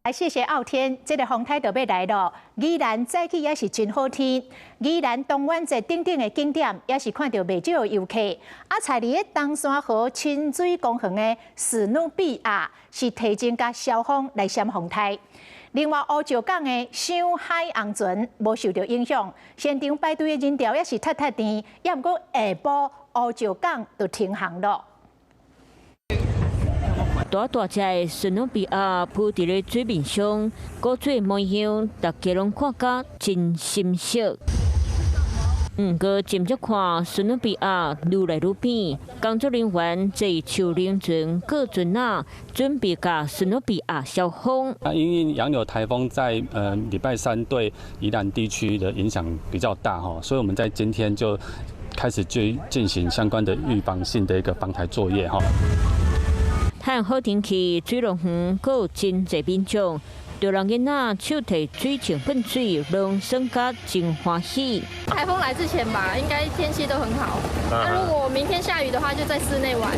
來謝謝傲天，這个風颱就欲來囉。宜蘭早起也是真好天，宜蘭東灣節等等的景點也是看著袂少的遊客。啊，踅佇咧冬山河親水公園的史努比亞是提前共消防來閃風颱。另外，烏石港的賞海紅船無受著影響，現場排隊的人潮也是踢踢甜，也毋過下晡烏石港就停航囉。大大隻的史努比亞浮佇咧水面上，古水模樣，大家攏看甲真心適。毋過，斟酌看史努比亞愈來愈扁，工作人員坐樹林船過船仔，準備共史努比亞消風。啊，因為楊柳颱風在禮拜三對宜蘭地區的影響比較大哈，所以我們在今天就開始就進行相關的預防性的一個防台作業哈。趁好天氣，水樂園閣有真濟民眾，著人囡仔手提水槍噴水，攏耍甲真歡喜。颱風來之前吧，應該天氣都很好。那如果明天下雨的話，就在室內玩。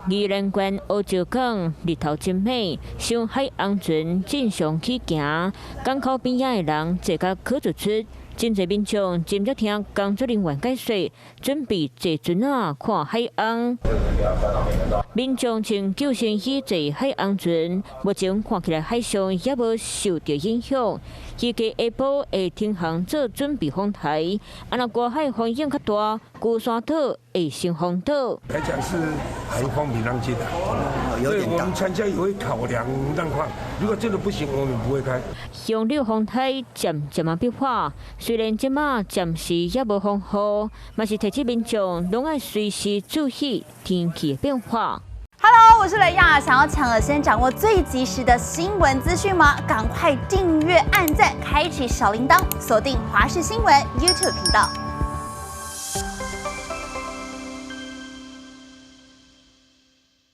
宜蘭縣烏石港日頭真美，賞海紅船正常起行，港口邊仔的人坐甲可出出。真濟民眾斟酌聽工作人員解說，準備坐船仔看海鶯。民眾穿救生衣坐海鶯船，目前看起來海上猶無受著影響。預計下晡會停航做準備風台。啊，若外海風湧較大，龜山島會成風島。來講是海風比浪尖的，所以我們船家也會考量浪況。如果真的不行，我們不會開。楊柳風台漸漸仔變化，雖然這馬暫時猶無風雨，嘛是提醒民眾攏愛隨時注意天氣的變化。 Hello，我是雷亞，想要搶先掌握最及時的新聞資訊嗎？趕快訂閱、按讚、開啟小鈴鐺，鎖定華視新聞 YouTube 頻道。